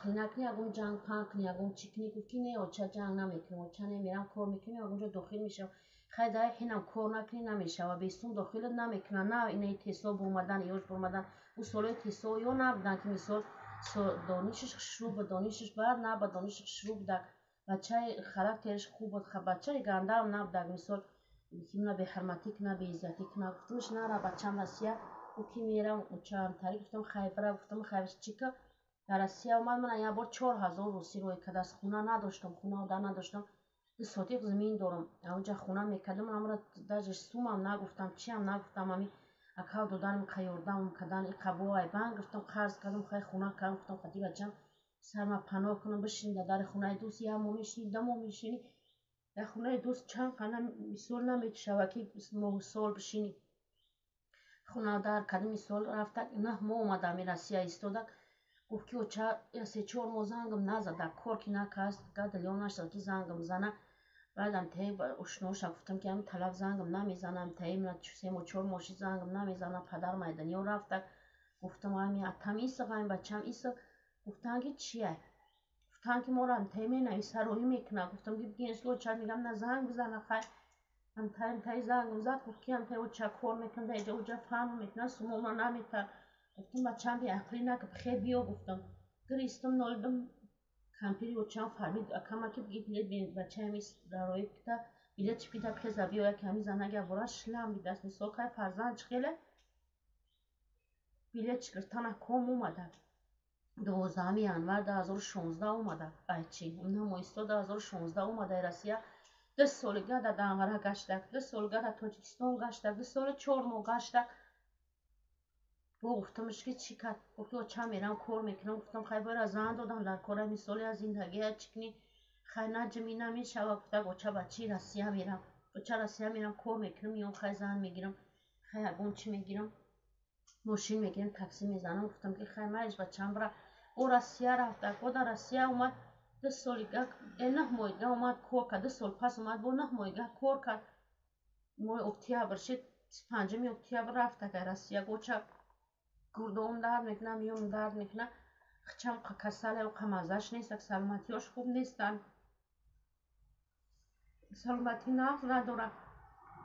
беақлӣ накунӣ, ягон ҷанг паҳн кунӣ, ягон чӣ кунӣ. Гуфт ки не, оча, ҷанг намекунем, оча, не, мерам кор мекунем, ягонҷо дохил мешавам. Хай, дар ҳинам кор накунӣ намешава, бесум дохилат намекунанд. На инаи тесо буромадан, ёш буромадан, ӯ солҳои тесо ё набуданд, ки мисол донишаш хушрӯ буд, донишаш баъд набуд, донишаш хушрӯ будак, бачаи характераш хуб буд, бачаи гандаам набудак, мисол ки мана беҳурматӣ куна, беиззатӣ куна. Гуфтамш, нара, бачам, Россия. Ӯ ки мерам, очаамтарӣ. Гуфтам, хай, бира. Гуфтам, хай, чӣ ка дар Россия омад, мана як бор 4000 русӣ рӯй кардааст. Хона надоштам, хона ода надоштам, 2 сотиқ замин дорам, онҷа хона мекардам. Амра даже сумам нагуфтам, чиам нагуфтам. Ами акав доданам, қа ёрдамам кардан, иқабо ай банк гирифтам, қарз кардам, хай, хона кардам. Гуфтам, қати бачам сарма паноҳ кунам, бишинем дар дари хонаи дӯст, як моҳ мешинӣ, 2 моҳ мешинӣ дар хонаи дӯст, чанд қана мисол намешава ки моҳу сол бишинӣ. Хона дар кардем, мисол рафта 9 моҳ омада, ами Россия истодак. Гуфт ки оча, 3-4 моҳ зангам назада, кор ки накард, гадалён нашад ки зангам зана. Баъдам таи ошноша гуфтам ки ами талаб зангам намезанам, таи 3 моҳ, 4 моҳ шид, зангам намезанам, падар майданиё рафтак. Гуфтам, ами атам исиқ, ами бачам исиқ. Гуфтанд ки чия? Гуфтанд ки моро тай менависа, роҳӣ мекунад. Гуфтам ки бигин, оча, мегам, на занг бизана. Хай, тай зангам зад, гуфт ки тай оча кор мекунад, дар иҷа оҷа фаҳм мекунад, сумома наметар. Гуфтам, бачам, беақлӣ накун, хе, биё. Гуфтам, гиристам, нолидам. Кампири очам фаҳмид, акама ки биги билет бачаами роҳӣ кита, билет чипита, хеза биё. Яке ҳами занаги абора шлам бидаст, мисол, кай фарзанд чӣ хеле билет чигиртана ком омада. 12 январ 2016 омада, айчи намоисто 2016 омада Россия. 2 солига дар Данғара гаштак, 2 солига дар Тоҷикистон гаштак, 2 соли 4 моҳ гаштак. Бо гуфтамш ки чӣ кард? Гуфт, оча, мерам кор мекунам. Гуфтам, хай, бояд зан додам дар кора, мисоли аз зиндагия чӣ кунӣ? Хай, наҷми намешава. Гуфтак, оча, ба чӣ Россия мерам, оча, Россия мерам, кор мекунам, меом, хай, зан мегирам, хай, ягон чӣ мегирам, мошин мегирам, такси мезанам. Гуфтам ки хай, майлиш, бачам, бира. О Россия рафтак, о дар Россия омад, 2 солига 9 моҳига омад, кор кард. 2 сол пас омад, бо 9 моҳига кор кард. Моҳи октябр шид, 5 октябр рафтак Россия. Гоча, гурдоам дард мекунад, миёнам дард мекунад, хичам касале, қамазаш нест, саломатиёш хуб нестанд, саломатӣ нағз надорад.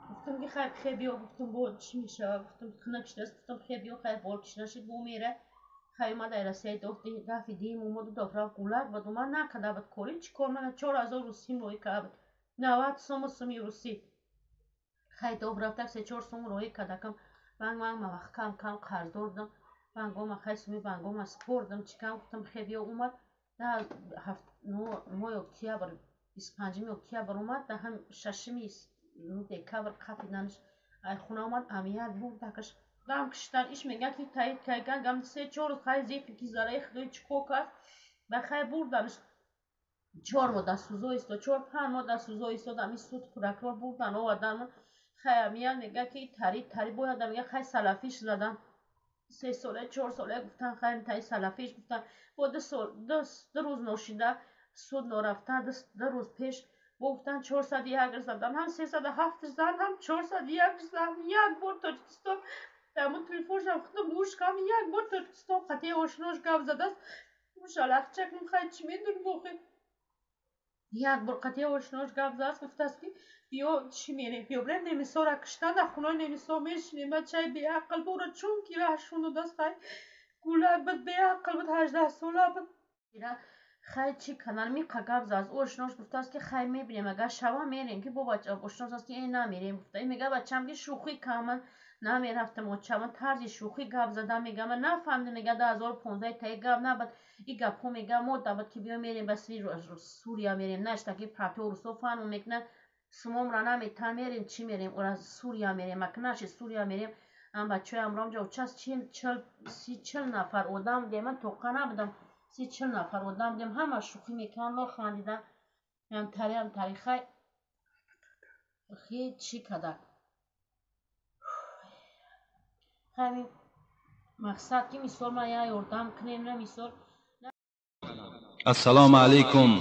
Гуфтам ки хай, хе, биё. Гуфтам, бо чӣ мешава? Гуфтам, хина кишидааст. Гуфтам, хе, биё. Хай, бор кишида шид, бо мера. Хай, омад ай Россия, дафи дим омаду рафт, гулак бад омад, накарда буд кори, чӣ кор мана, 4000 русим роҳӣ карда буд, 90 сому суми русӣ. Хай, доб рафтак, 3-4 сум роҳӣ кардакам. Банк ман вақт кам кам қарздор будам, бангома, хай, суми бангома спордам, чӣ кам. Гуфтам, хе, биё. Омад моҳи октябр, 25 октябр омад, даҳам 6 декабр қафиданш. Ай хона омад, амият бурдакаш, дам киштан иш мегӯяд ки таид кайган гам 3-4 рӯз, хай, зиқи ки зараи худои чӣ кор кард ба, хай, бурданш. 4 моҳ дар СИЗО истод, 4-5 моҳ дар СИЗО истод. Ами суд, прокурор бурдан овардан. Хай, амият мегӯяд ки тари тари бояд, мегӯяд, хай, салафиш задан, 3 сола, 4 сола гуфтан, хай, таи салафиш гуфтан. Бо 2 сол, 2 рӯз ношида, суд норафта, 2 рӯз пеш бо гуфтан 401 задан, ҳам 307 зан, ҳам 401 зан. Як бор Тоҷикистон дамун телефоншам худам гӯш кардам, як бор Тоҷикистон қатъи ошнош гап задааст. Шалахчакм, хай, чӣ медоним охир? Як бор қатъи ошнош гап задааст, гуфтааст ки биё, чӣ мерем, биё, бирем, немисора киштан, дар хонаи немисо мешинем. Бачаи беақл бора, чунки раҳшон додааст. Хай, гулак буд, беақл буд, 18 сола буд. Хай, чӣ канал миқа гап задааст, ошнош гуфтааст ки хай, мебинем, агар шава мерем, ки бо бача ошнос аст ки э намерем гуфта. Мега бачам ки шӯхӣ кама намерафтам, очама тарзи шӯхӣ гап зада, мега, ман нафаҳмидам. Мега, 2015 таи гап набад и гапҳо, мега, мо дабад ки биё, мерем, ба Сурия мерем, нашта ки партиё русо фаҳм мекунад, сумомра наметан, мерем, чӣ мерем, ора Сурия мерем, ака наши Сурия мерем. Ам бачаҳои амромҷа учас чил, 30-40 нафар одам будем, ман тоқа набудам, 30-40 нафар одам будем, ҳама шӯхӣ мекунанд, механдидан, ҳамтари ҳамтари. Хай, чӣ када? Ҳамин мақсад ки мисол ман я ёрдам кунем, на мисол. Ассалому алайкум,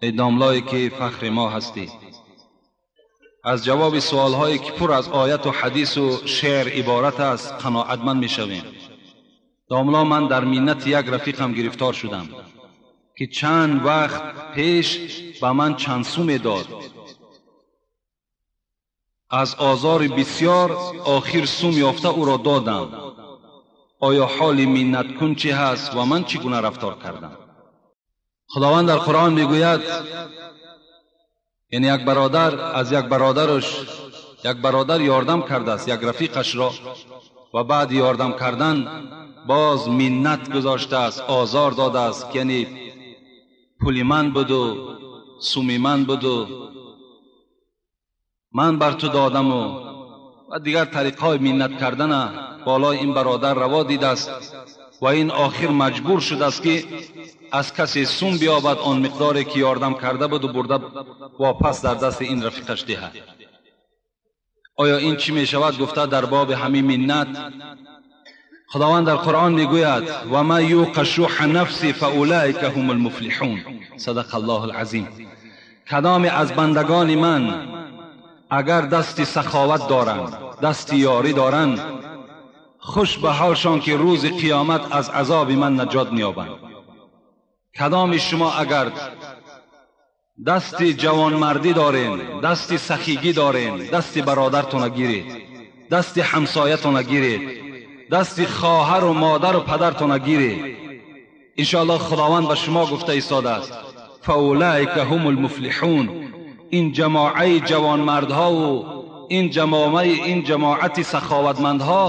эй домлое ки фахри мо ҳастӣ. Аз ҷавоби суолҳое ки пур аз ояту ҳадису шеър иборат аст, қаноатманд мешавем. Домло, ман дар миннати як рафиқам гирифтор шудам. ки чанд вақт пеш ба ман чанд суме дод. Аз озори бисёр охир сум ёфта ӯро додам. Оё ҳоли миннаткун чӣ ҳаст ва ман чӣ гуна рафтор кардам? Худованд дар Қуръон мегӯяд, яъне як бародар аз як бародараш, як бародар ёрдам кардааст як рафиқашро ва баъди ёрдам кардан боз миннат гузоштааст, озор додааст, ки яъне пули ман буду суми ман буду ман бар ту додаму ва дигар тариқҳои миннат кардана болои ин бародар раво дидааст ва ин охир маҷбур шудааст, ки аз касе сум биёбад он миқдоре ки ёрдам карда буду бурда вопас дар дасти ин рафиқаш диҳад. Оё ин чӣ мешавад гуфта дар боби ҳамин миннат Худованд дар Қуръон мегӯяд: ва ман юқа шуҳа нафси фаулаика ҳум алмуфлиҳун. Садақа Аллоҳу алазим. Кадоме аз бандагони ман агар дасти саховат доранд, дасти ёрӣ доранд, хуш ба ҳолшон ки рӯзи қиёмат аз азоби ман наҷот меёбанд. Кадоми шумо агар дасти ҷавонмардӣ дорен, дасти сахигӣ дорен, дасти бародартона гиред, дасти ҳамсоятона гиред, дасти хоҳару модару падартона гиред, иншоаллоҳ Худованд ба шумо гуфта истодааст: фаулаика ҳум алмуфлиҳун. Ин ҷамоаи ҷавонмардҳову ин ҷамоати саховатмандҳо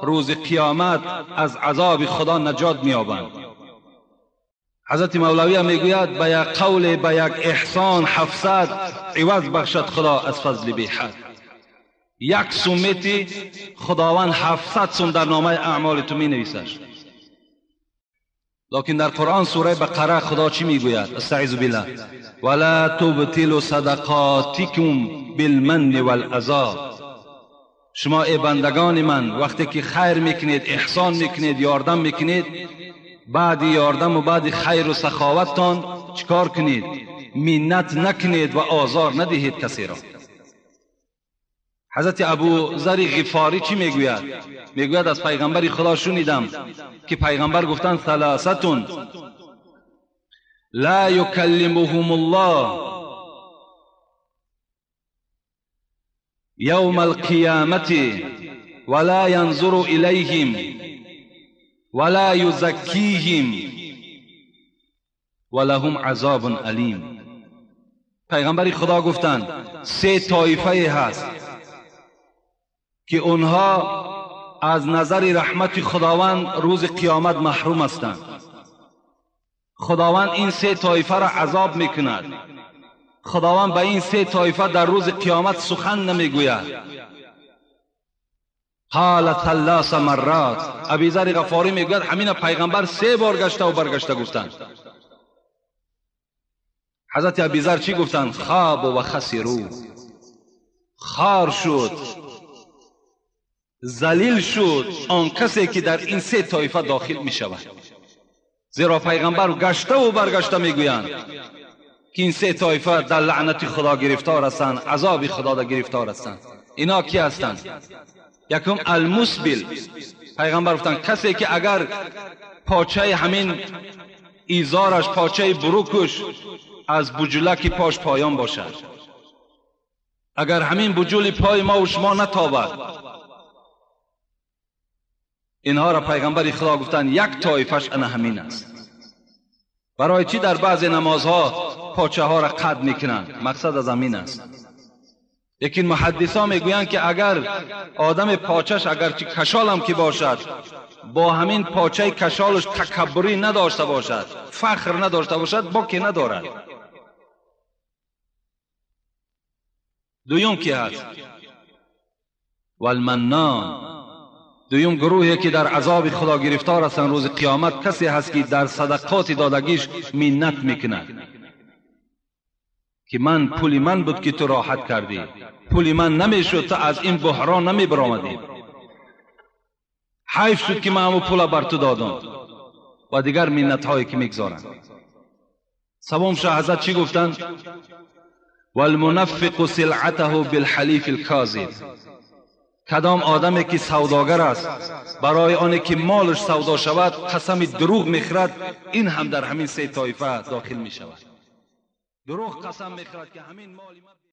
рӯзи қиёмат аз азоби Худо наҷот меёбанд. Ҳазрати Мавлавия мегӯяд: ба як қавле, ба як эҳсон 700 иваз бахшад Худо аз фазли беҳад. Як сум мети Худованд 700 сум дар номаи аъмоли ту менависад. Локин дар Қуръон сураи Бақара Худо чӣ мегӯяд? Астаизу биллаҳ: вала тубтилу садақотикум билманни валазо. Шумо эй бандагони ман, вақте ки хайр мекунед, эҳсон мекунед, ёрдам мекунед, баъди ёрдаму баъди хайру саховаттон чӣ кор кунед? Миннат накунед ва озор надиҳед касеро. Ҳазрати Абузари Ғифорӣ чӣ мегӯяд? Мегӯяд: аз пайғамбари Худо шунидам ки пайғамбар гуфтанд: саласатун ла юкаллимуҳум Аллоҳ явма алқиёмати ва ла янзуру илайҳим ва ла юзаккиҳим ва лаҳум азобун алим. Пайғамбари Худо гуфтанд: се тоифае ҳаст ки онҳо аз назари раҳмати Худованд рӯзи қиёмат маҳрум ҳастанд. Худованд ин се тоифаро азоб мекунад. Худованд ба ин се тоифа дар рӯзи қиёмат сухан намегӯяд. Қала саласа маррат. Абизари Ғафорӣ мегӯяд: ҳамина пайғамбар се бор гаштаву баргашта гуфтанд. Ҳазрати Абизар чӣ гуфтанд? Хобу ва хасиру, хор шуд, залил шуд он касе ки дар ин се тоифа дохил мешавад. Зеро пайғамбар гаштаву баргашта мегӯянд ки ин се тоифа дар лаънати Худо гирифтор ҳастанд, азоби Худо гирифтор ҳастанд. Ино ки ҳастанд? Якум алмусбил. Пайғамбар гуфтанд: касе ки агар почаи ҳамин изораш, почаи бурукаш аз буҷулаки пош поён бошад, агар ҳамин буҷули пои мову шумо натобад, инҳоро пайғамбари Худо гуфтанд як тоифаш ана ҳамин аст. Барои чӣ дар баъзе намозҳо почаҳоро қад мекунанд? Мақсад аз ҳамин аст. Лекин муҳаддисо мегӯянд ки агар одами почаш агарчи кашолам ки бошад, бо ҳамин почаи кашолаш такаббурӣ надошта бошад, фахр надошта бошад, боке надорад. Дуюм ки ҳаст? Валманнон. Дуюм гурӯҳе ки дар азоби Худо гирифтор ҳастанд рӯзи қиёмат, касе ҳаст ки дар садақоти додагиш миннат мекунад, ки ман пули ман буд ки ту роҳат кардӣ, пули ман намешуд, ту аз ин буҳрон намебаромадӣ, ҳайф шуд ки ман ҳамун пула бар ту додам, ва дигар миннатҳое ки мегзоранд. Саввум ша ҳазрат чӣ гуфтанд? Валмунаффиқу силъатаҳу билҳалифи лкозиб. Кадом одаме ки савдогар аст, барои оне ки молаш савдо шавад, қасами дурӯғ мехӯрад, ин ҳам дар ҳамин се тоифа дохил мешавад. Дурӯғ қасам мехӯрад, ки ҳамин моли ман.